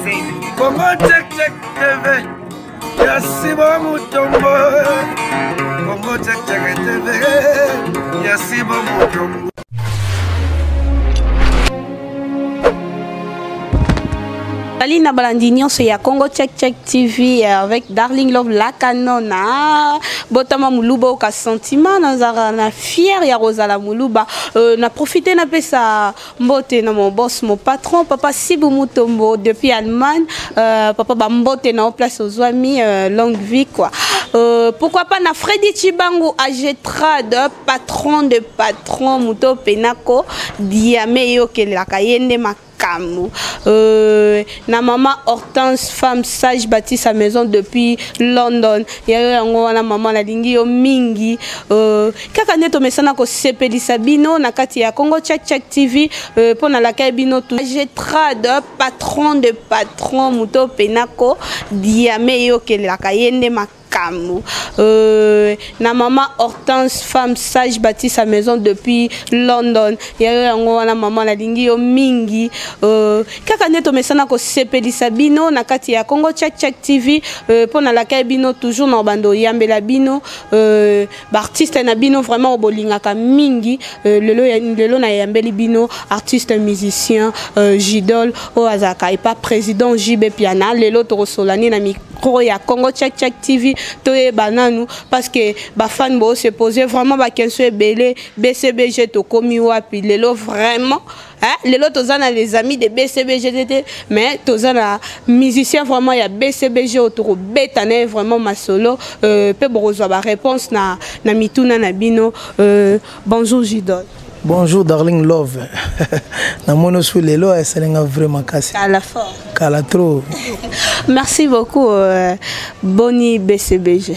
Congo Check Check TV ya Sibo Mutombo. Congo Check Check TV ya Sibo Mutombo. Salut na balandi nyonso ya Congo Check Check TV avec Darling Love la Canona. Botama muluba oka sentiment nazara na fier ya kozala muluba. Na profiter na pesa mbote na mon boss, mon patron papa Sibu Mutombo depuis Allemagne. Papa ba mbote na place ozwami, longue vie quoi. Pourquoi pas na Freddy Chibangu Agetrade, patron de patron muto penako diame yo kelaka yende makambo. Na maman Hortense, femme sage, bâtit sa maison depuis London. Ya yo yango wana maman na lingi yo mingi. Kaka nde tomesana ko sepelisa bino na kati ya Congo Check Check TV, po na laka bino tout. Agetrade, patron de patron muto penako diame yo kelaka yende makambo. Na maman Hortense, femme sage, bâtit sa maison depuis London. Ya yo yango wana maman na lingi yo mingi. Kaka nde tomesana ko sepelisa bino na kati ya Congo Check Check TV, po na laka bino toujours na bando yambela bino, ba artiste na bino vraiment obolingaka mingi. Lelo ya, lelo na yambeli bino artiste musicien, Jidol o azaka et pas président JB Piana. Lelo tokosolani na micro ya Congo Check Check TV toyeba nanu parce que ba fan bo se poser vraiment ba question ebele. BCBG tokomi wapi lelo vraiment, hein? Lelo toza na les amis de BCBG te, mais toza na musicien vraiment ya BCBG oyo tokobeta na ye vraiment masolo, pe bokozwa ba réponse na mituna na bino. Bonjour Jidol. Bonjour Darling Love. Namoni osu lelo esalenga vraiment makasi. Kala fort. Kala trop. Merci beaucoup, Boni BCBG.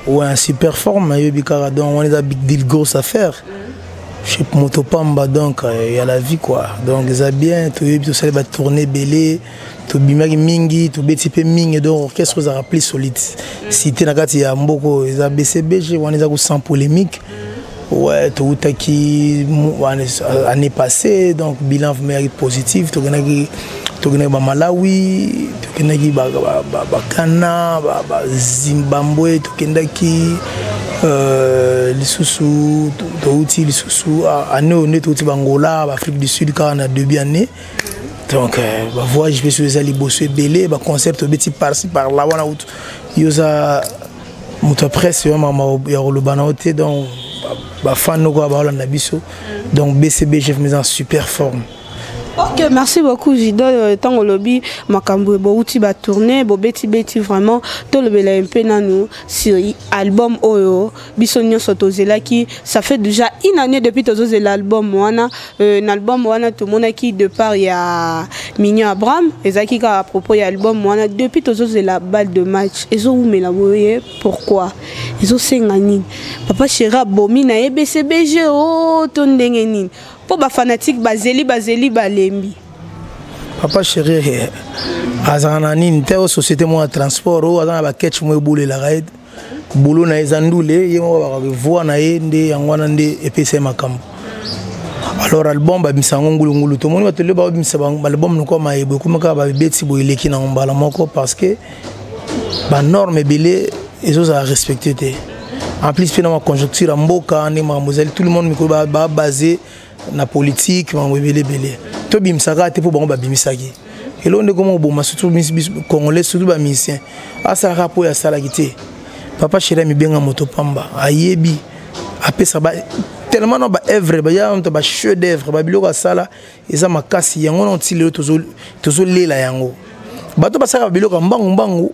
Ouais, un super forme, yobi kaka donc on est à big deal, grosse affaire. Chez Moto Pamba, donc il y a la vie quoi. Donc ça bien, tu yobi tout ça va tourner belé, tu bimaki mingi, tu beti pe mingi donc orchestre ça plus solide. Cité na kati ya mboko eza BCBG, on est sans polémique. Ouais, tout qui année passée, donc bilan vraiment positif, tu connais tu connais ba Malawi, tu connais ba ba ba, ba Ghana, ba, ba Zimbabwe, tu connais qui lisusu, tu lisusu, année on est tout Angola, Afrique du Sud quand on a deux bien année. Donc ba voyage pe sur les liboso belé, ba concert beti par-ci par-là wana out. Yoza moto presse yo mama ya koloba na yo te, donc ba fan noko ba holanda biso. Donc BCBG mais en super forme. Ok, merci beaucoup Jidol. Tango lobi makambo bo uti ba tourner bo beti beti vraiment to lobela un peu nanu sur album oyo biso nyonso tozelaki. Ça fait déjà une année depuis tozozela album wana. Na album wana tomonaki de part ya Mignon Abraham ezalaki kaka à propos ya album wana. Depuis tozozela balle de match ezowumela boye, pourquoi ezosenga nini? Papa chéri abomi na ye BCBG o to ndenge nini? Po ba fanatique bazeli bazeli balembi. Papa chéri azala na nini te o société mo ya transport o azala na ba ketch mo ebulelaka ye boulot na ye eza ndule ye moko bakaka voix na ye nde yango wana nde epesa ye makambo. Alors album babimisa yango ngulungulu, tomoni bato lelo babimisa album lokola mayebo ekomi kaka babeti boye eleki nango mbala moko parce que ba norme ebele ezozala respecté te. En plus mpe na ma conjoncture ya mboka nde makambo ezali, tout le monde mikolo ba basé na politique makambo ebele ebele tobimisaka te mpo bango babimisaki eloko nde koma oboma surtout biso congolais, surtout ba musicien asalaka mpo oyo asalaki te. Papa chéri amibenga moto pamba ayebi apesa ba tellement na ba œuvre ba ya ba chef d'œuvre ba biloko asala eza makasi yango na ti lelo tozolela yango. Bato basalaka biloko ya mbangu mbangu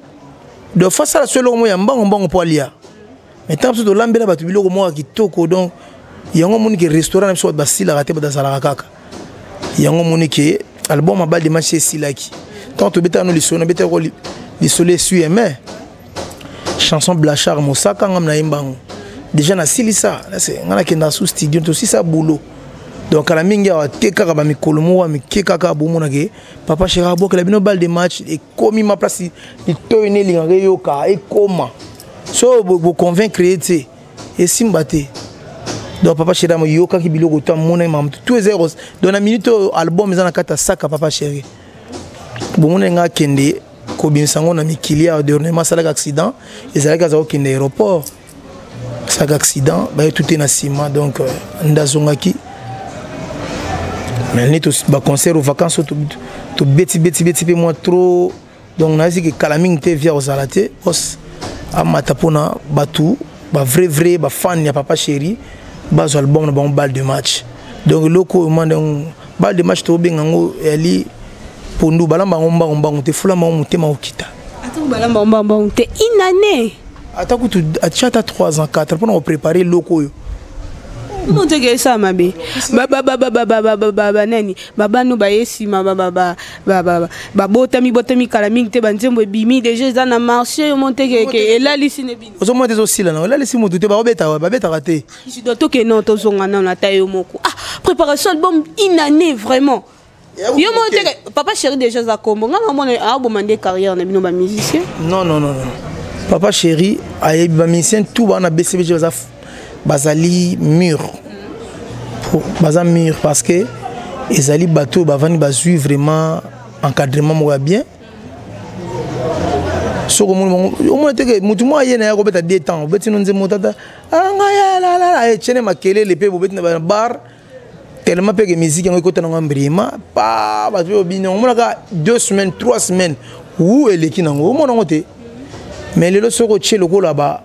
de fois sala so eloko moko ya mbangu mbangu mpo alia, mais ntango biso tolambela bato biloko moko ya kitoko, donc yango omoni ke restaurant na biso bato basilaka te, bato azalaka kaka yango omoni ke album ya balle de match esilaki. Ntango tobetaka no lisolo, nabetaka ko lisolo esui mais chanson Blachard Mosaka ngam na yembango déjà nasilisa nga nakenda sous studio tosisa boulot. Donc kala mingi awa te kaka ba mikolo moko ya mike kaka bomonake papa chéri abokela bino balle de match ekomi ma place litoyi ne elingaka eyoka ekoma so boconvaincre ye te esimba te. Donc papa chéri amoyokaki biloko to amonaki makambo tout eza. Donc na minute oyo album eza na kati ya saka papa chéri. Bomona nga akende kobimisa yango na mikili ya dernièrement asalaki accident, ezalaki aza kokende aéroport, asalaki accident, baye tute na nsima. Donc nde azongaki. Mais nde baconcert aux vacances oyo tobeti beti beti mpe mwa trop. Donc nayesi ke kala mingi te via kozala te os amata mpona bato bavrai vrai bafan ya Papa Chéri bazwa album na bango balle de match. Donc eloko oyo mwa ndenge balle de match tobenga yango eyali pondu, balamba yango mbangu mbangu te, fulamba yango motema kokita. Ata balamba mbangu mbangu te, une année. Ata kutu atia ata 3 ans, 4 mpona koprépare eloko oyo. Monteke esala mabe, banani babano baye nsima, babotami botami kala mingi te, banzembo ebimi déjà, eza na marché. Yo montekeke elalisi ne bino. Ozomona te, ezosila na elalisi motu te, bakobeta babetaka te. Doit tokende, tozonga nano ata yo moko. Ah, préparation album une année, vraiment, yo moko teke Papa Chéri déjà aza kombo. Nga namona aoboma nde carrière na bino bamusicien. Non, non, non, non, Papa Chéri ayebi bamusicien tout bana BCBG baza, bazali mûr, baza mûr parce que ezali bato oyo bavandi, bazwi vraiment encadrement moko ya bien. Soki omoni, omona teke motu moko aye na ye akobeta deux temps, obeti no nzembo tata angayalalala, etiene makelele mpe bobeti na bar tellement mpe ke musique yango ekota nango mbrima pa bato mpe obini yango. Omonaka 2 semaines, 3 semaines wu eleki nango, omona yango te. Mais lelo soki otie lokola ba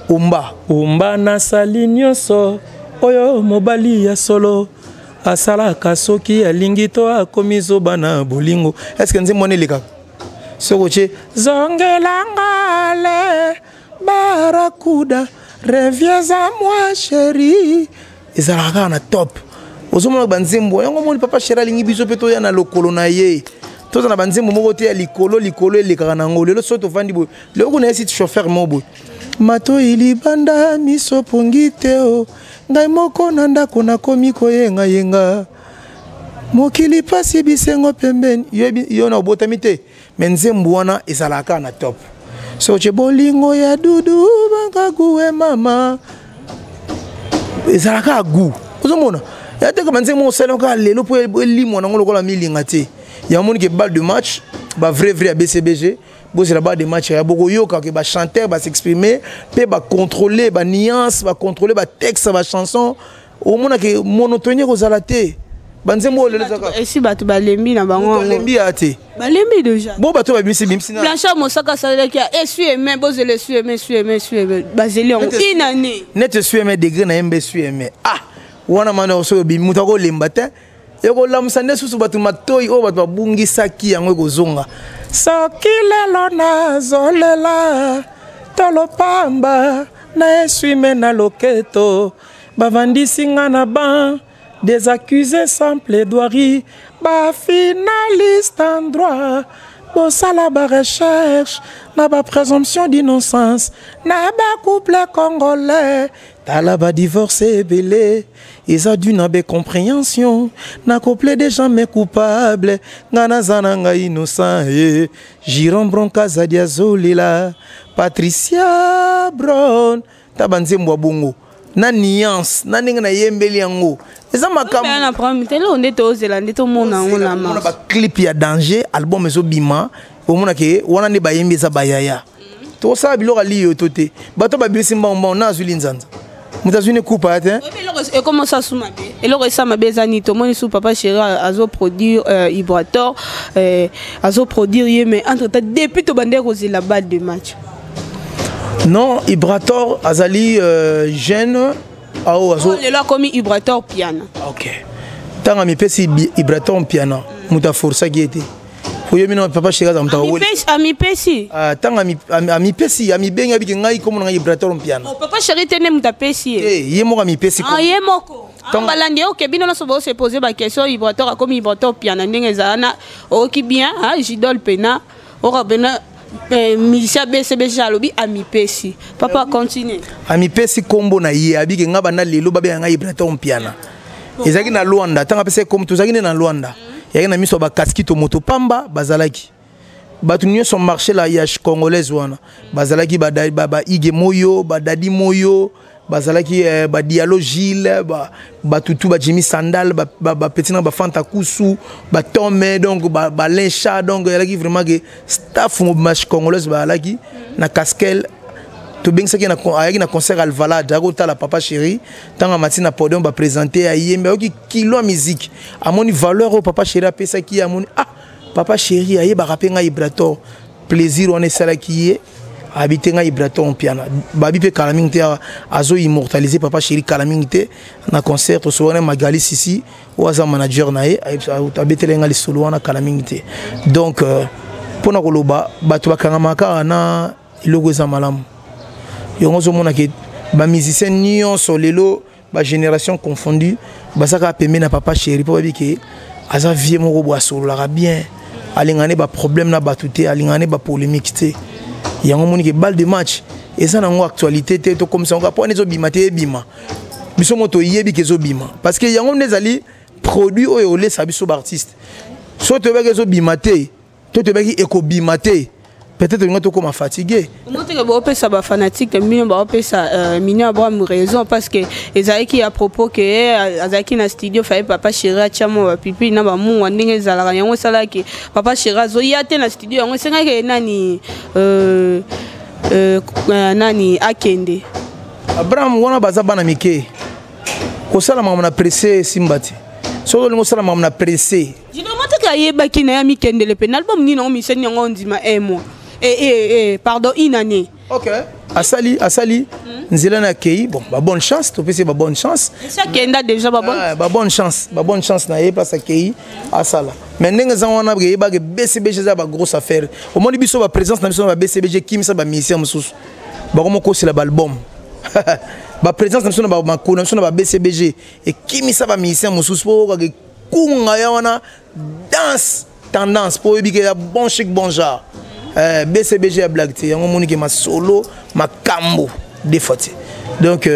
omba omba, nasali nyonso oyo mobali ya solo asalaka soki alingi to akomi zoba na bolingo. Est ce que nzembo wana elekaka? Soki otie zongelanga le barakuda, reviens à moi chéri, ezalaka kaka na top. Ozomona banzembo yango, omoni Papa Chéri alingi biso mpe toya na lokolo na ye, toza na banzembo moko te ya likolo likolo elekaka nango. Lelo soki tovandi boye, lelo kuna yesi chauffeur mo boye, matoi libanda, miso pongi te, o ngai moko na ndako nakomi koyengayenga, mokili pasi, bisengo pembeni. Yo na obotami te, me nzembo wana ezalaka kaka na top. Soki bolingo ya dudu bangaguwe mama, ezalaka kaka gu. Ozomona ya teka banzembo osali kaka lelo mpo elimwa nango lokola milinga te. Yango moni ke balle de match, bavrai vrai ya BCBG, bozela balle de match ya bokoyoka ke bachanteur bas'exprime mpe bacontrôle banuance, bacontrôle batexte ya bachanson. Omona ke monotonie ekozala te. Banzembo oyo lelo ezaka Esi bato balembi na bango. Balembi ya te. Balembi déjà. Bo bato babimisi bimisi na Blanchard Mosaka asalelaki ya esui-aimé, bozela esui-aimé, esui-aimé, esui-aimé, bazeli yango une année. Neti esui-aimé, degré na ye mbe esui-aimé. Ah wana mana soki obimi, moto akolemba te, ekolamusa nde susu bato matoi oyo bato babungisaki yango ekozonga. Soki lelo nazolela tolopamba na essuie-main na loketo, bavandisi nga na ban des accusés sans plaidoirie, bafinaliste en droit, bosala barecherche na baprésomption d'innocence na bacouple congolais. Tala badivorce ebele eza dû na bacompréhension. Nakoplaide jamais coupable, nga naza na ngai innocent. Ye Jiron Bronkazadi azolela Patricia Bron ta banzembo ya bongo na nuance na ndenge nayembeli yango eza makambo na problème te. Eloko nde tozela nde tomona yango na mona baclip ya danger, album ezobima, omona ke wana nde bayembi eza bayaya. Tokosala biloko aliyo to te. Bato babimisi mbangombango na azwi linzanza, moto azwi ne kupa ya te. Eloko ekomasa su mabe, eloko esa mabe eza nini? Tomoni su Papa Chéri azoproduire Ibrator, azoproduire ye, mais entre temps depuis tobandeki kozela balle de match. Non, Ibrator azali jeune ao azo lelo akomi Ibrator Piana. Ok, ntango amipesi Ibrator Piana, moto aforsaki ye te. Oyebi na Papa Chéri aza moto. Amipesi. Ntango amipesi, amibengi, abiki ngai komona ngai Ibrator Mpiana. Oh, Papa Chéri te nde moto apesi ye? Ye moko amipesi. Ye moko. Balandi oke, bino nyonso bose pose baquestion. Ibrator akomi Ibrator Piana ndenge ezala na oyoki bien Jidol pena oka pena musicien BCBG alobi amipesi. Papa, continue. Amipesi nkombo na ye, abiki nga banda lelo babenga ngai Ibrator Mpiana. Ezalaki na Lwanda ntango apesa kombo, tozalaki nde na Lwanda, yaki na miso ya bakaski to moto pamba, bazalaki bato nyonso marché la ya congolaise wana, bazalaki baige moyo, badadi moyo. Bazalaki eh, ba Diallo Gilles, ba batutu ba Jimmy Sandal, ba ba, ba petit na ba Fanta Kusu, ba Tome, donc ba ba Lincha, donc ezalaki vraiment que staff mobimba congolaise bazalaki na Casquel. Tobengisaki na ayaki na concert Alvalade, akotala Papa Chéri. Ntango amati na podium, baprésente, ayembi, ayoki kilo ya musique, amoni valeur oyo Papa Chéri apesaki ye, amoni ah, Papa Chéri ayebaka mpe ngai Ibrator. Plaisir wana esalaki ye abi te ngai Ibrator Mpiana. Babi mpe kala mingi te azo immortaliser Papa Chéri kala mingi te na concert. Tosolana Magali Sisi oyo aza manager na ye, abeteli ngai lisolo wana kala mingi te. Donc mpona koloba bato bakangamaka kaka na eloko eza malamu. Yango ozomona ke bamusicien nyonso lelo, bagénération confondue, baza kaka pembeni na Papa Chéri, mpo bayebi ke aza vie moko boye, asololaka bien, alingaka ne baproblème na bato te, alingaka ne bapolémique te. Yango omoni ke balle de match eza nango actualité te. Tokomisa yango mpo wana ezobima te, ebima, biso mo toyebi ke ezobima, parce que yango nde ezali produit oyo olesa biso baartiste. So toyebaki ezobima te, to toyebaki ekobima te, peut-être olinga tokóma fatigué. Omoteke baopesa bafanatique bino, baopesa Mino Abraham raison, parce que ezalaki à propos ke azalaki na studio, faye Papa Chéri atia mwa bapipi na bamungwa ndenge ezalaka. Yango esalaki Papa Chéri azoya te na studio. Yango esengaki nani nani akende. Abraham wana baza bana mike. Kosala makambo na presse esimba te. Soki olingi osala makambo na presse Jidoma teke ayebaki na ye amikendele mpe na album nini yango miseni yango ondima un mois, pardon, une année. Ok, asali nzela na akei. Bon, ba bonne chance, topesi ye ba bonne chance. Esi akenda déjà, ba bonne. Ah, ba bonne chance, ba bonne chance na ye place akei asala. Mais ndenge eza wana, eyebaka BCBG eza bagrosse affaire. Omoni biso baprésence na biso na ba BCBG kimisa bamusicien mosusu bakoma kosela baalbum. Baprésence na biso na bamakolo na biso na ba BCBG ekimisa bamusicien mosusu, mpo okaka kunga ya wana danse tendance, mpo oyebi ke ya bon chic, bon genre. BCBG ya blague te. Yango omoni ke masolo makambo des fois te. Donc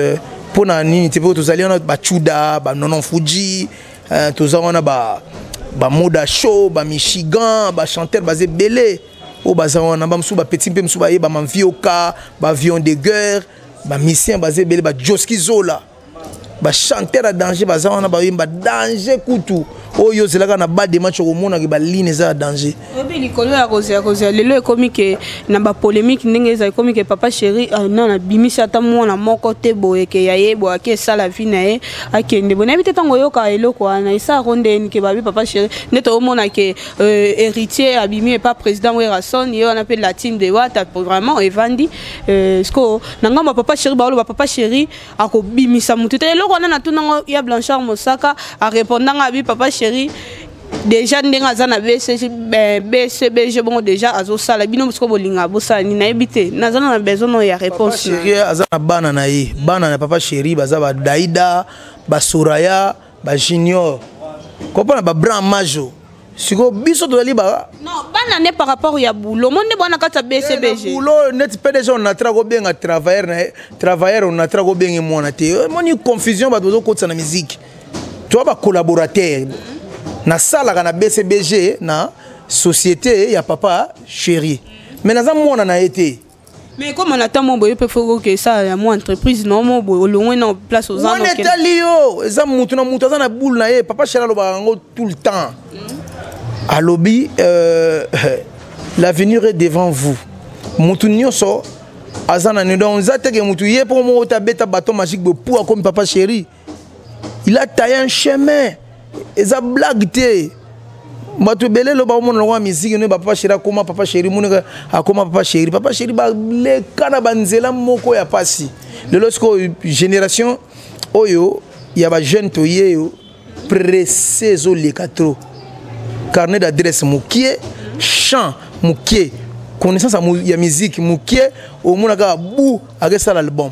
mpo na nini te? Mpo tozali wana bachuda, banonon Fuji, toza wana bamoda show, bamichigan, bachanteur baza ebele oyo baza wana. Bamosusu bapeti mpe mosusu bayeba mamvioka, baavion de guerre, bamisien baza ebele, bajoski zola, bachanteur ya danger baza wana, bayemba danger kutu. Oyo ozelaka na ba de match, okomonaka baline eza ya danger. Oyebi likolo ya kozela kozela, lelo ekomi ke na bapolémique ndenge eza, ekomi ke Papa Chéri nana abimisi ata mwana moko te boye ke ya ye boye, ake esala vie na ye, akende boye. Nayebi te ntango oyoka eloko wana esalako ndeni ke babi Papa Chéri nde toomona ke héritier abimi epa président Werason, ye wana mpe latine de wata vraiment evandi siko na ngambo ya Papa Chéri. Baoloba Papa Chéri akobimisa motu te. Eloko wana natunango ya Blanchard Mosaka, arépondanga abi Papa Chéri déjà ndenge aza na BCG, BCBG bongo déjà azosala. Bino siko bolinga bosala nini? Nayebi te, naza na besoin no ya réponse. Chéri aza na bana na ye. Bana na Papa Chéri baza badaida, basoraya, bajunior, kopona babran majo. Sikoyo biso tozali ba Non, bana ne par rapport ya boulot mo nde bwana kati ya BCBG. Boulot neti PDG Onatra kobenga travailleur na ye, travailleur Onatra kobenge mwana te. Omoni confusion bato bazokotisa na musique. Toa bacollaborateur, nasalaka na BCBG, na société ya Papa Chéri, mais naza mwana na ye te. Mais comme na ntango boye mpe fo oke esala ya mwa entreprise na mo boye, olongwe na place oza. Wana etali yo. Eza mutu na mutu aza na boule na ye. Papa Chéri alobaka yango tout le temps, alobi l'avenir est devant vous. Mutu nyonso aza na nini. Donc eza teke mutu ye mpo moko te abeta baton magique boye po akomi Papa Chéri. Il a taillé un chemin, eza blague te. Bato ebele elo baomona lokola misiki no Papa Chéri akoma Papa Chéri, monaka akoma Papa Chéri. Papa Chéri baleka na banzela moko ya pasi. Lelo sikoyo génération oyo ya bajeune toye yo presse, ezoleka trop. Carnet d'adresse mokie, chant mokie, connaissance ya musique mokie, omona kaka bu akesala album,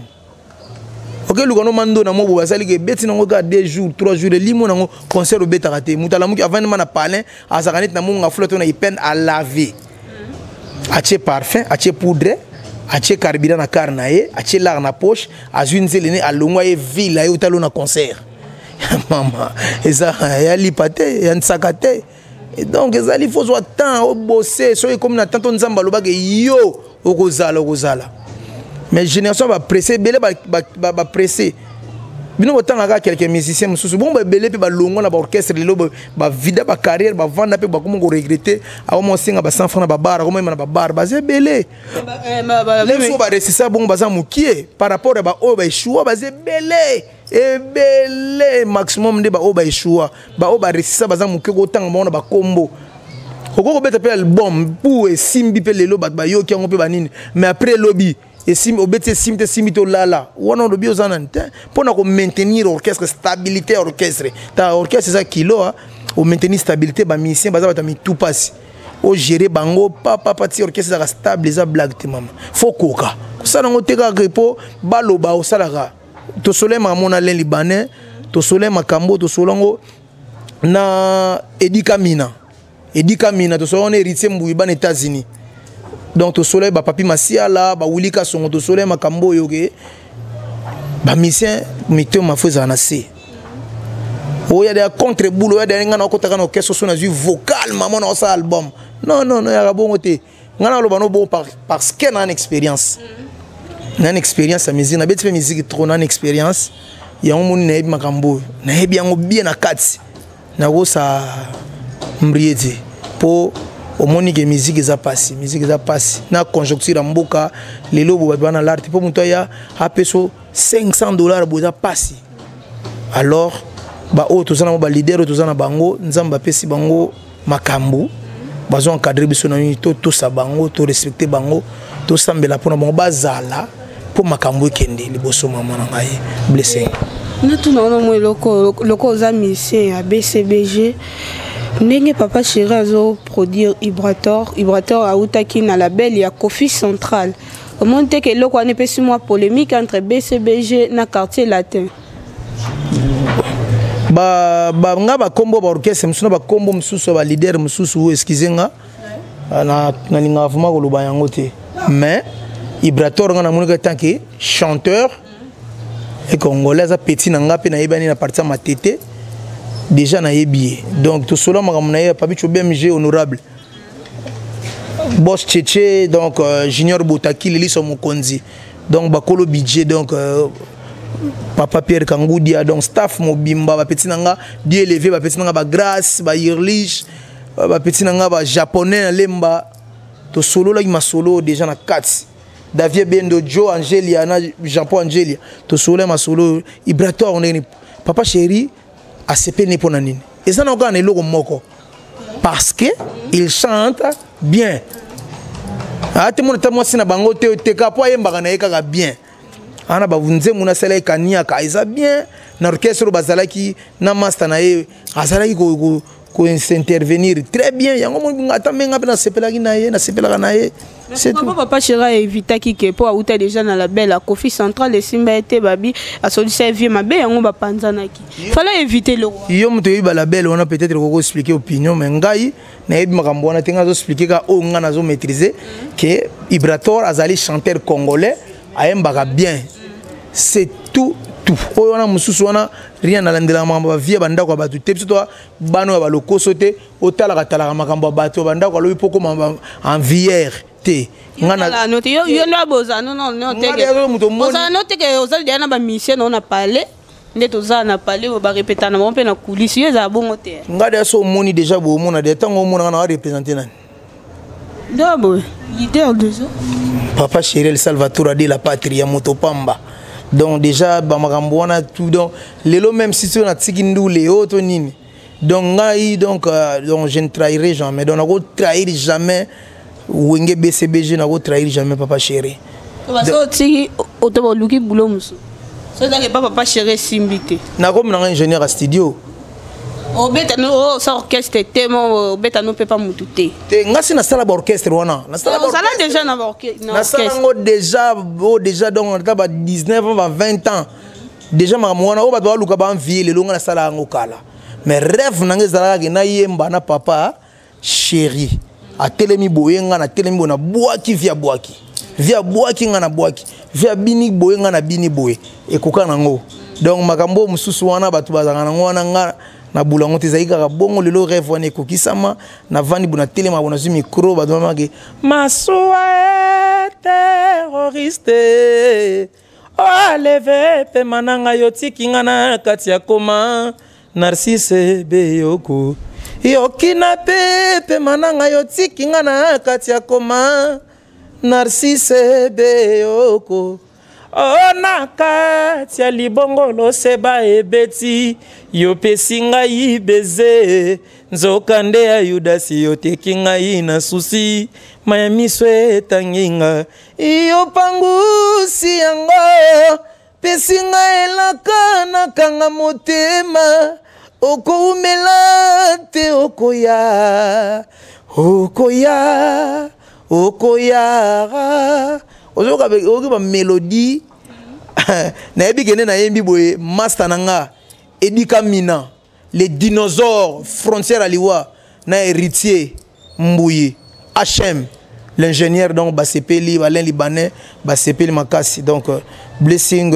okeluka no mando na mo boye asaliki ebeti nango kaka 2 jours, 3 jours, elimo nango concert obetaka te. Moto alamuki avandi ma na palin, azalaka neti na monga fula to na ipene alave, atie parfum, atie poudre, atie carburant na car na ye, atie lar na poche, azwi nzele ne alongwa ye ville aye otalo na concert. Mama, eza ya lipa te, ya nsaka te. Et donc ezali fo ozwa temps obose. Soki ekomi na temps to Nzambe alobaka yo okozala, okozala. Mais génération bapresse ebele, bapresse bino botangaka quelques musiciens mosusu bongo, baebele mpe balongwa na baorchestre. Lelo bavida bacarrière, bavanda mpe bakoma koregretter, akoma osenga ba 100 franc na babar, akoma yema na babar. Baza ebele. So baresisa bongo, baza mokie par rapport ya baoyo baéchouer. Baza ebele, ebele maximum nde baoyo baéchouer. Baoyo baresisa baza moke, kotanga bango na bakombo. Okoki kobeta mpe album pu esimbi mpe lelo, bato bayoki yango mpe banini, mais après elobi esimbi, obeti esimbi te, esimbi te, olala wana, olobi oza nani te. Mpona komaintenir orchestre, stabilité ya orchestre, ta orchestre eza kilo, omaintenir stabilité, bamusicien baza bato ya mitu mpasi, ogérer bango papapa ti orchestre ezaka stable. Eza blague te, mama. Faut koka kosala yango te kaka mpo baloba osalaka. Tosole makambo na Len Libanais, tosole makambo, tosolo yango na Edika Mina, Edika Mina, tosolo yango na Héritier Mbuyi bana États-Unis. Donc tosolo bapapi Masiala, bawili Kasongo, tosolo makambo oyo ke bamusicien mitema faut ezala na se. Oyo ya contre boule, oyo ya ngai nakotaka na orchestre so nazwi vocal, mama, na osala album. Non, non, non, yaka bongo te. Ngai naloba no bongo parce que na expérience, na expérience ya musique, nabeti mpe musique trop, na expérience yango moni, nayebi makambo oyo, nayebi yango bien na kati. Nakosa mbrie te mpo omoni ke musique eza pasi, musique eza pasi na conjoncture ya mboka lelo. Bo bato bana larte mpo moto aya apeso 500 $, bo eza pasi. Alors baoyo toza nango, baleader oyo toza na bango, Nzambe apesi bango makambo, bazo encadre biso na nini. Totosa bango, torespecte bango, tosambela mpona bango, bazala mpo makambo ekende liboso. Mama na ngai, blessing. Natuna wana mwa eloko. Loko oza musicien ya BCBG, ndenge Papa Chéri azoproduire Ibrator, Ibrator autaki na label ya Kofi Central, omoni te ke eloko wana epesi mwa polémique entre BCBG na Quartier Latin? Ba, ba nga bakombo baorchestre mosusu na bakombo mosusu ya baleader mosusu, excuse nga, nalingaka vraiment koloba yango te. Mais Ibrator, nga namoniki tant que chanteur e congolais, aza petit na nga mpe nayebani na parti ya Matete déjà, nayebi ye. Donc tosola makambo na ye, Papicho BMG, honorable boss Cheche, donc Junior Botaki, Leliso Mokonzi, donc bakolo budget, donc papa Pierre Kangudia, donc staff mobimba, bapeti na nga Dieu élevé, bapeti na nga bagrâce, bairliche, bapeti na nga bajaponais na Lemba. Tosololaki masolo déjà na kati. Davier Bendo, Joe Angelia na Jean Paul Angelia, tosololaki masolo. Ibrator, ndenge Papa Chéri asepeli mpo na nini, eza na kaka na eloko moko, parce que il chante bien. Ate mona ta mwasi na bango te teka po ayembaka na ye kaka bien. Ana banzembo nasala ye kaniaka eza bien. Na orchestre oyo bazalaki na master na ye, azalaki kointervenir très bien. Yango ata menga mpe nasepelaki na ye, nasepelaka na ye. C'est tout. Papa Chéri evitaki ke mpo auta déjà na label ya Kofi Central, esimba ye te, babi asolisa ye vie mabe, yango bapanzanaki. Fallait éviter le roi. Yo moto oyebi balabel wana, peut-être koko expliquer opinion, mais ngai nayebi makambo wana te. Ngai azoexpliquer kaka oyo ngai nazomaîtriser, ke Ibrator azali chanteur congolais, ayembaka bien, c'est tout. Tout oyo wana mosusu wana, rien. Nalandelaka makambo bavie ya bandako ya bato te. Biso to bana oyo ya balokoso te, otalaka talaka makambo ya bato ya bandako, alobi mpo koma envier te. Yo nde bozala no teke, ozali deya na bamusicien nao na palais, nde tozala na palais oyo barepeta na bango mpe na coulisse. Yo ezala bongo te. Ngai deya so omoni déjà boye, omona deya ntango omonaka na représente nani? Nde boye leader déjà. Papa Chéri Salvatore de la patrie ya moto pamba. Donc déjà bamakambo wana tout. Donc lelo, même si so natiki ndule oyo to nini, donc ngai, donc je ne trahirai jamais, donc nako trahir jamais Wenge BCBG, nako trahir jamais Papa Chéri. So otiki oto boluki bulo mosusu, so ezaki epa Papa Chéri esimbi te? Nakomi nanga ingénieur ya studio. Obeta no osa orchestre te, mo obeta no mpe pa mutu te? Te, nga si nasala baorchestre wana. Osala déjà na baorchestre? Nasala yango déjà o déjà, donc ata ba 19 ans, ba 20 ans déjà. Makambo wana oyo bato baluka baenvie lelo, nga nasala yango kala. Mais rêve na nga ezalaka ke nayemba na Papa Chéri. Atelemi boye, nga natelemi boye, nabwaki vi, abwaki vi, abwaki nga, nabwaki vi, abini boye, nga nabini boye, ekoka nango. Donc makambo oyo mosusu wana bato bazalaka nango wana, nga na bula yango te. Ezali kaka bongo. Lelo rêve wana ekokisama, navandi bo, natelema bo, nazwi micro, bato bamake masuwa. Terroriste oleve pema na ngai, otiki nga na kati ya koma. Narcisse Beyoko yokina mpe pema na ngai, otiki nga na kati ya koma. Narcisse Beyoko o na kati ya libongolo, seba ebeti, yopesi ngai beze, nzokande ya Yudasi yoteki ngai na susi, maya miso etangi nga, yopangusi yango, pesi ngai elaka, nakanga motema, okoumela te, okoya, okoya, okoya. Ozoyoka, oyoki bamélodie, nayebi kende nayembi boye. Master na nga Edika Mina, les dinosaures, frontière ya liwa na héritier Mbuyi HM l'ingénieur, donc basepeli, balin libanais basepeli makasi. Donc Blessing,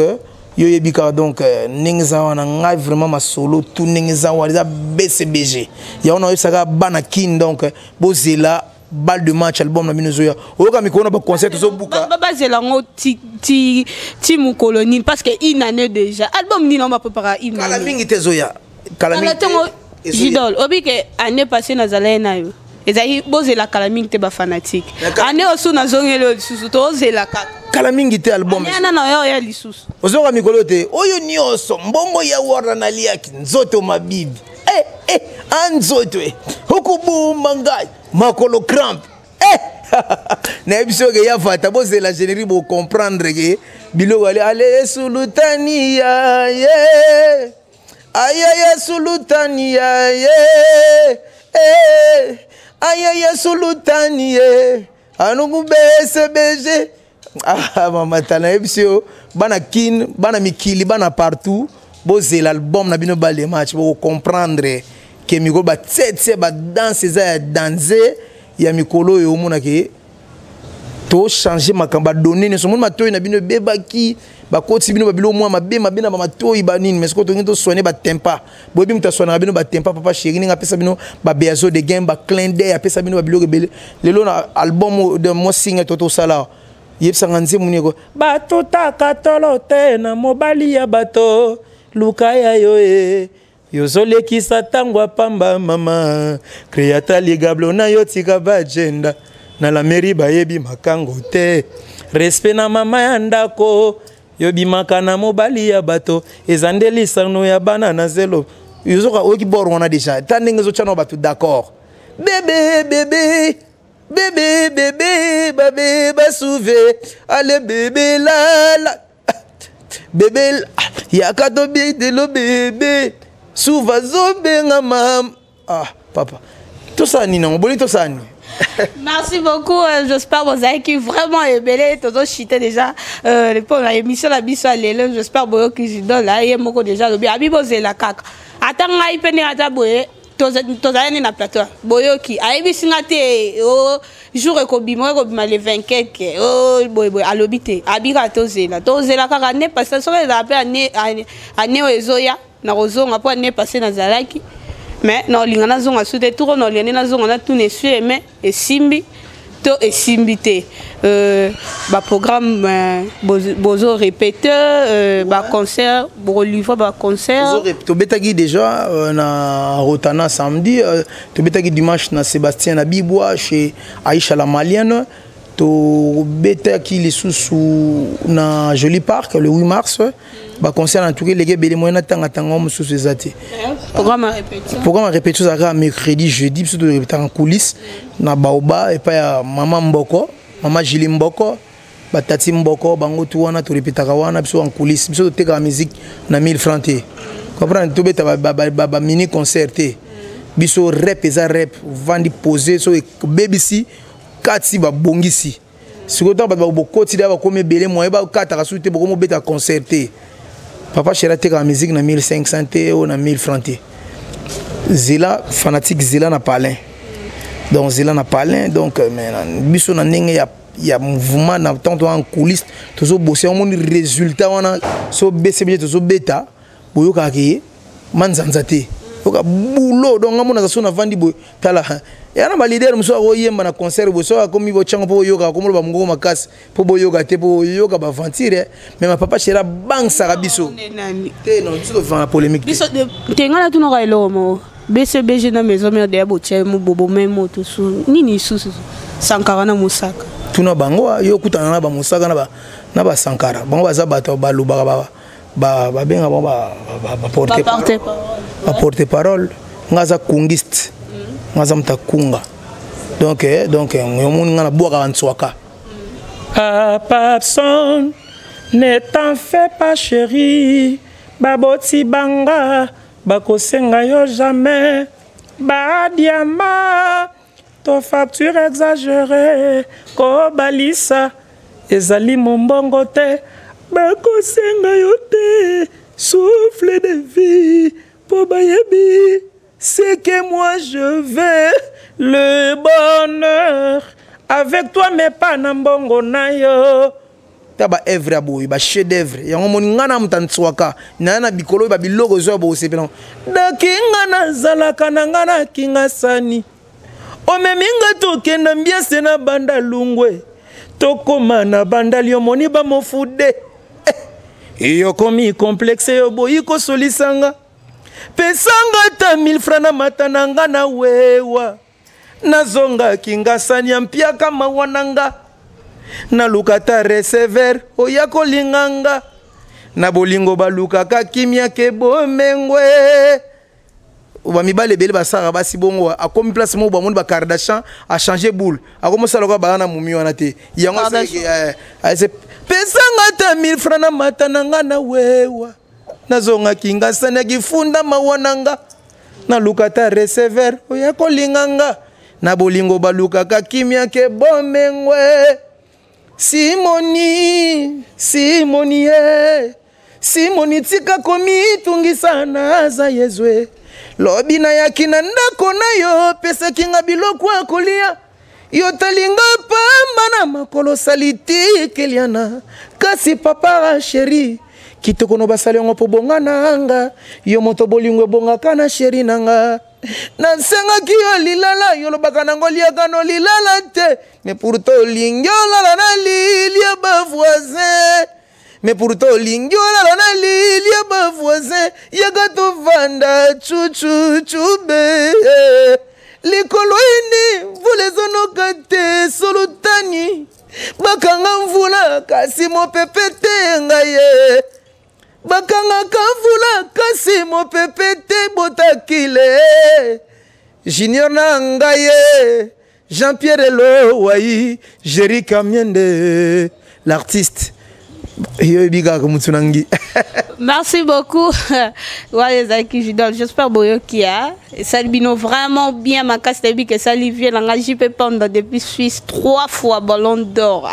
yo yebi kaka. Donc ndenge eza wana, ngai vraiment masolo tu ndenge eza wana, eza BCBG yango nayebisaka bana Kine. Donc bozela balle de match, album na bino ezoya. Oyoka mikolo na baconcert tozobuka. Bazela yango ti mokolo nini? Parce que une année déjà, album nini yango baprépara une Kala mingi te, ezoya kala mingi. Ntongo Jidol obi ke année passée nazalaki na yo, ezalaki bozela kala mingi te. Bafanatique, année osu nazongeli oyo lisusu, tozela kaka. Kala mingi te, album Ana na oyo oya lisusu. Ozoka mikolo te, oyo nyonso mbongo ya wara naliaki nzoto mabibi, eh, eh, anzoto e okobomba ngai makolo crampe, eh! Nayebi soki ya fata, bozela générique, bocomprendre ke biloko ale ale sulutani ya ye ayaya sulutani ya ye, eh, ayaya sulutani ye anukubese bege. Ah, mama tala, nayebi yo, bana Kine, bana mikili, bana partout, bozela album na bino balle match, bokocomprendre ke mikolo batietie badanse eza ya danse ya mikolo oyo. Omonake tochange makambo, badone nyonso, omoni matoi na bino ebebaki, bakotisi bino babilo mwa mabe mabe na bamatoi banini. Mais sikoyo tolingi tosoigne batempa. Boyebi moto asoignaka bino batempa, papa chéri, ndenge apesa bino babeazo de game, baclin day, apesa bino babiloko ebele. Lelo na album de mwa single to tosala, yebisanga nzembo nini batutaka tolo te na mobali ya bato, luka ya yo e yozolekisa ntango apamba. Mama créata ligablo na yo, tika bajenda na la mairie, bayebi makango te. Respect na mama ya ndako, yobimaka na mobali ya bato, eza nde lisano ya bana na zelo. Yozoka, oyoki bor wana déjà, ta ndenge ezotya na bato d'accord. Bébé, bébé, bébé, bébé, babe basuve, ale bébé lala, bébé yaka tobetelo, bébé suva zobenga mam. Ah papa, tosala nini yango? Boni, tosala nini? Merci beaucoup. J'espère que vous avez vraiment ebele. Tozo chité déjà pour l'émission la biso lelo. J'espère que vous là ye moko déjà lobi abi bozela kaka. Ata ngai pe ne ata boye tozali na plateau, boyoki ayebisi nga te o jour ekobima, ekobima le 20 quelque o boye boye, alobi te, abika tozela, tozela kaka ne parce soki ezala mpe année oyo ezoya, nakozonga mpo année passée nazalaki, mais naolinga nazonga su te turo, naolinga nde nazonga natuna esui mais esimbi to esimbi te. Baprogramme bozo répéte, baconcert, bokolivre baconcert? Tobetaki déjà na Rotana samedi, tobetaki dimanche na Sébastien na Bibwa chez Aïcha la Malienne, tobetaki lisusu na Joli Park le 8 mars. Baconcert en tout cas eleki ebele, moyen natanga-tanga mosusu eza te. Programme ya répétition? Programme ya répétition ezalaka mercredi, jeudi. Biso torépétaka en coulisse na Baoba epai ya mama Mboko, mama Jili Mboko, batati Mboko, bango tu wana torépétaka wana. Biso en coulisse, biso totekaka musique na 1000 francs te, comprendre, tobeta bamini concert te. Biso rep eza rep, ovandi posé, so ebebisi kati babongisi. Sikoyo ntango bato bokoti da bakomi ebele, moye bakataka suki te, bokomi obeta concert te. Papa chéri atekaka musique na 1500 te, oyo na 1000 francs te. Zela fanatique, zela na palin, donc zela na palin. Donc mais biso na ndenge ya mouvement na ntango toza en coulisse, tozobose, omoni résultat wana. So BCBG tozobeta, boyokaka ke manzanza te, yoka boulot. Donc nga mona so navandi boye, tala. Eya na baleader mosusu akoyemba na concert boye, soki akomi botyango mpo boyoka, akomoloba mongongo makasi mpo boyoka te, mpo boyoka baventure. Mais mapapa chéri abangisaka biso te. Non, biso tovivaka na polémique te. Te, ngai natunaka eloko moko. BCBG na Maison Mère deya botia mobobo me moto su nini lisusu? Sankara na Mosaka. Tuna bango. Yo okutana na bamosaka na basankara, bango baza bato balobaka, babenga bango baporte parole. Nga aza kungiste, nga aza moto akunga. Donc omoni nga nabwakaka nswaka. Papson, ne t'en fais pas, chérie. Baboti banga bakosenga yo jamais badiama to facture exagéré. Kobalisa ezali mombongo te, bakosenga yo te souffle de vie mpo bayebi ce que moi je veux, le bonheur avec toi, mais pas na mbongo na yo. Ta baœuvre ya boye, bachef d'œuvre yango moni ngai na moto antswaka naya na bikolo oyo babiloko ezwa bosepela. Daki nga nazalaka na nga na Kingasani, omemi nga tokenda mbiese na banda lungwe, tokóma na bandali, omoni bamofude eh, yokomi complexe, yo boyi kosolisanga. Pesanga ata 1000 francs na mata na nga na wewa, nazongaki ngasani ya mpiaka mawa na nga, naluka ta recever oya kolinga nga na bolingo, balukaka kimia ke bomengwe. Bamibali ebele basalaka basi bongo. Akomi place moko, bamoni bakardashian, achange boule, akomosala lokola baa na mumi wana te. Yango pesanga ata 1000 francs na mata na nga na wewa, nazongaki ngasani ya kifunda mawa na nga, naluka ta recever oya kolinga nga na bolingo, balukaka kimia ke bomengwe. Simoni, Simoni ye, Simoni, tika komitungisa, naza yezwe. Lobi nayaki na ndako na yo, pesaki nga biloko ya kolia, yo talinga pamba na makolo sali tikeliana. Kasi papa chéri, kitoko no basali yango mpo bonga na nga, yo moto bolingo ebongaka na chéri na nga. Nasengaki yo lilala, yo lobaka nango liaka no lilala te, mais pourtant olingi olala na lilia bavoisin, mais pourtant olingi olala na lilia bavoisin. Yaka tovanda cucucube likolo ini, mvula ezonoka te, solutani bakanga mvula kasi mopepe te. Ngai ye bakangaka mvula kasi mopepe te. Botakile junior na ngai ye, Jean-Pierre Elowai, Jerry Kamiende, l'artiste, yoyebi kaka mutu na ngi. Merci beaucoup. Wana ezalaki Judol. J'espère boyoki esali bino vraiment bien makasi. Nayebi ke esali vie na nga JP Panda depuis Suisse, trois fois Ballon d'Or.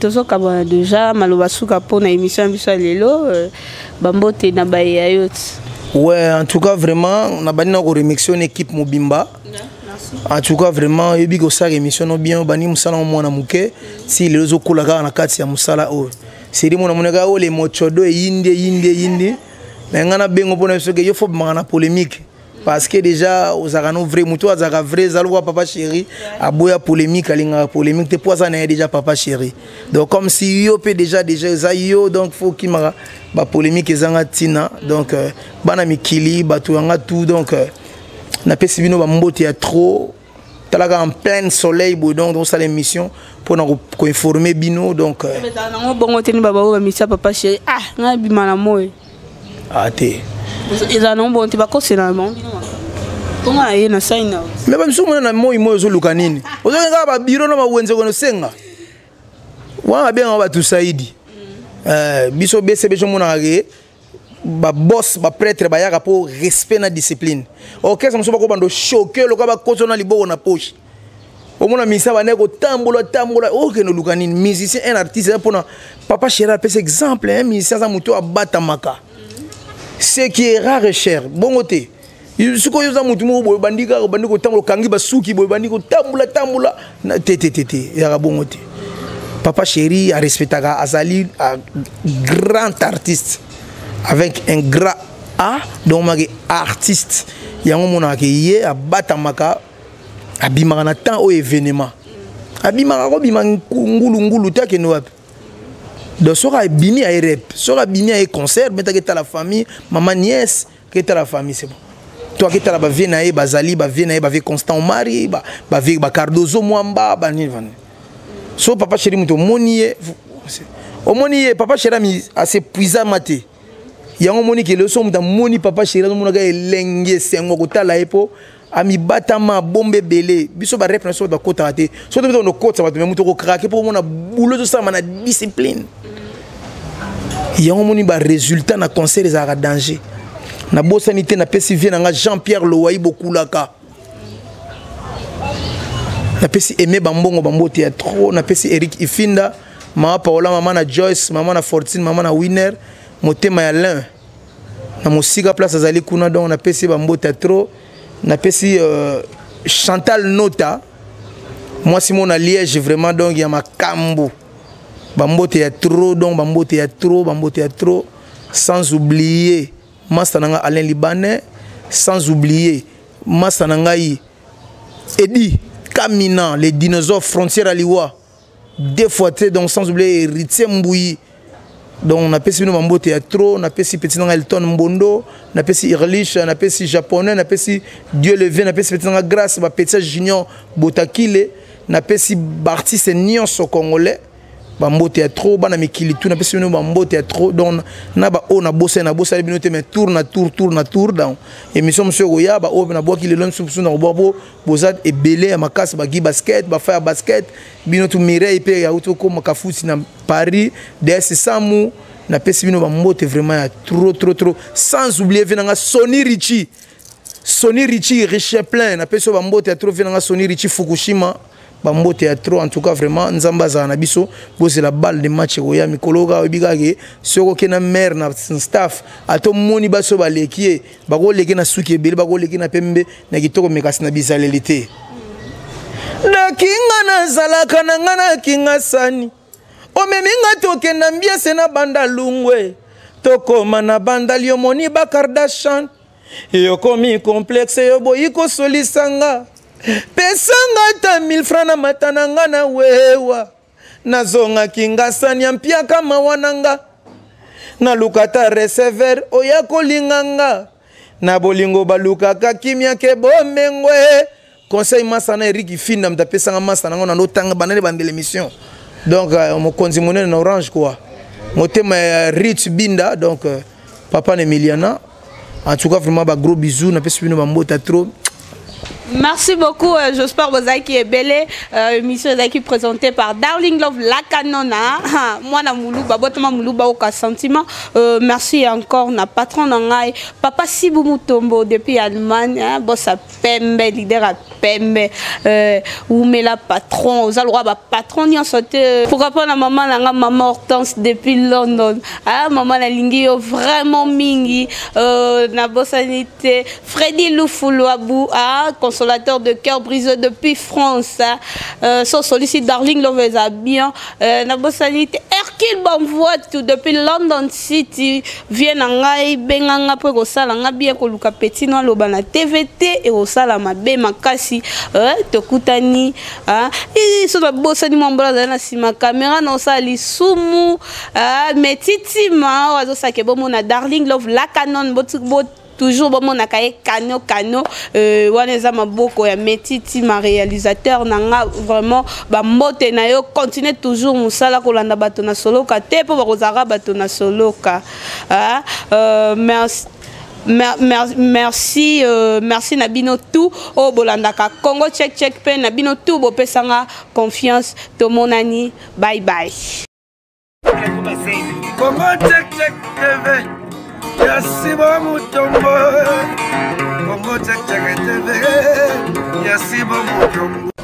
Tozokabana déjà. Maloba suka mpona émission ya biso ya lelo, bambote na bayeya yo ti. Ouais, en tout cas vraiment nabandi na koremercier une équipe mobimba. En tout cas vraiment, oyebi kosala émission no bien, obandi mosala ngo mwana moke ti lelo, ozokola kaka na kati ya mosala oyo. Seri mona monaka oyo le mochodo eyindi, eyindi, eyindi. Me ngai nabengo mpona biso ke yo fo bimaka na polémique, parce que déjà ozalaka no vrai motu, azalaka vrai. Eza lokola papa chéri, aboya polémique, alingaka polémique te mpo aza na ye déjà papa chéri. Donc comme si yo mpe déjà eza yo, donc fo okimaka bapolémique ezanga ntina. Donc bana mikili, bato yanga tout, donc napesi bino bambote ya trop. Talaka en plein soleil boye, donc osala émission mpona koinforme bino. Donc ezala nango bongo te ni babao bamisia papa chéri, ah ngai bima na moi. Ah te. Ezala nango bongo te, bakosela bango bino mponga na ye na sai na. Mais bamisu mona na moi moi, ozoluka nini? Ozoki kaka babiro na bawenze kono osenga wana, babengaka bato saidi. Biso bese biso omonaka ke baboss, baprêtre bayaka mpo respect na discipline. Orchestre mosusu bakobanda ochoke lokola bakoso na liboko na poche. Omona misa bandaki kotambola tambola, okende oluka nini? Musicien, un artiste, eza mpona papa chéri apesa exemple. Un musicien aza motu oyo abatamaka, ce qui est rare et cher. Bongo te, sikoyo oza motu moko boye, obandi kaka, obandi kotambola, okangi basuki boye, obandi kotambola tambola te te te te, ezalaka bongo te. Papa chéri arespectaka, azali grand artiste avec un grand A, donc maki artiste yango omonaka ke ye abatamaka. Abimaka na temps oyo événement. Abimaka kobima ngulu ngulu te, akende wapi? Donc soki abimi, aye rep. Soki abimi, aye concert, betaki etala famille, mama, nièce, aketala famille, c'est bon. To aketala bavieux na ye, bazali bavieux na ye, bavieux Constant Omari, bavieux bacardozo Mwamba, banini vani. So papa chéri, moto omoni ye, omoni ye, papa chéri ami asepuisama te. Yango omoni ke lelo so moto amoni papa chéri, azomonaka elenge, esengo kotala ye, mpo amibatama, abomba ebele. Biso barep na biso, bato bakotaka te. So to biso okotisa bato, me moto okokrake mpo omona bulo ezosalama na discipline. Yango omoni barésultat na concert ezalaka danger. Nabosani te, napesi vieux na nga Jean Pierre Lowai Bokulaka, napesi Aimé Bambongo bambote ya trop, napesi Eric Ifinda, mama Paola, mama na Joyce, mama na Fortune, mama na Winner, motema ya Lin na mosika, place azali kuna. Donc napesi bambote ya trop, napesi Chantal Nota, mwasi mo na Liège, vraiment, donc ya makambo, bambote ya trop. Donc bambote ya trop, bambote ya trop, sans oublier master na nga Alain Libanais, sans oublier master na ngai Edi Kamina, les dinosaures, frontière à Liwa deux fois te. Donc sans oublier Héritier Mbouyi. Donc napesi bino bambote ya trop. Napesi petit nanga Elton Mbondo, napesi Irlich, napesi Japonais, napesi Dieu Levé, napesi petit nanga Grâce, bapetit Junior Botakile, napesi baartiste nyonso congolais bambote ya trop. Bana mikili tu, napesi bino bambote ya trop. Donc na baoyo nabosani, nabosani bino te, mais tour na tour, tour na tour. Donc émission mosusu ekoya, baoyo nabwaki lelo, mosusu na kobwa, po boza ebele ya makasi, bagi basket, bafa ya basket, bino tu. Mireille mpe yauti okoma Kafuti na Paris, DS Samu, napesi bino bambote vraiment ya trop, trop, trop. Sans oublier vieux nanga Sony Richi, Sony Richi Riche plein, napesi yo bambote ya trop. Vieux nanga Sony Richi Fukushima, bambote ya trop. En tout cas, vraiment, Nzambe azala na biso. Bozela balle de match ekoya mikolo kaka. Oyebi kaka ke soki okei na mare na staff, ata omoni basi oyo baleki ye, bakoleki na suki ebele, bakoleki na pembe na kitoko, me kasi na bizaleli te. Nakinga nazalaka na nga, nakinga sani omemi nga, tokenda mbiese na banda lungwe, tokoma na bandali, omoni bakardashan, yokomi complexe, yo boyi kosolisa nga. Pesanga ata 1000 francs na mata na nga na wewa, nazongaki nga sani ya mpiaka, mawa na nga, naluka ata receveur oya kolinga nga na bolingo, balukaka kimia ke bomengwe. Conseil masa na Erik Finda, moto apesanga masa nango nando tanga bandani bandela émission. Donc mokonzi monene na Orange quoi, motema ya Rich Binda, donc papa na Emiliana. En tout cas, vraiment, ba gros bisous, napesi bino bambota trop. Merci beaucoup, j'espère que ebele. Émission ezalaki présentée par Darling Love La Canona. Mwana Muluba, botama Muluba oka sentiment. Merci encore na patron na ngai, Papa Sibu Mutombo depuis Allemagne, hein, boss à Pembe, leader à Pembe. Oumela patron, oza le ba patron nyonso te. Pourquoi pas na maman na nga, maman Hortense depuis London. Ah, maman na lingi yo vraiment mingi. Na bosani te Freddy Loufouluabou, ah, consolateur de cœur brisé depuis France. Hein. So sollicite Darling Love eza bien. Na bosani te Hercule Bonvoie tout depuis London City. Vieux na ngai benganga po kosala nga bien, koluka petit no aloba na TVT e kosala mabe makasi. Tokutani, ah, so na bosani mwa mbola azali na nsima caméra na osala lisumu. Ah, mais titima oyo azosaka bomona Darling Love La Canon, bo toujours bomonaka ye kano kano. Wana eza maboko ya Metiti, ma réalisateur na nga. Vraiment, bambote na yo, continue toujours mosala, kolanda bato na soloka te, mpo bakozalaka bato na soloka. Ah, merci. Mer, mer, merci merci na bino tout oyo bolandaka Congo Check Check, mpe na bino tout bopesanga confiance. Tomonani, bye bye. Congo Check Check TV ya Sibo Mutombo, Congo Check Check TV ya Sibo Mutombo.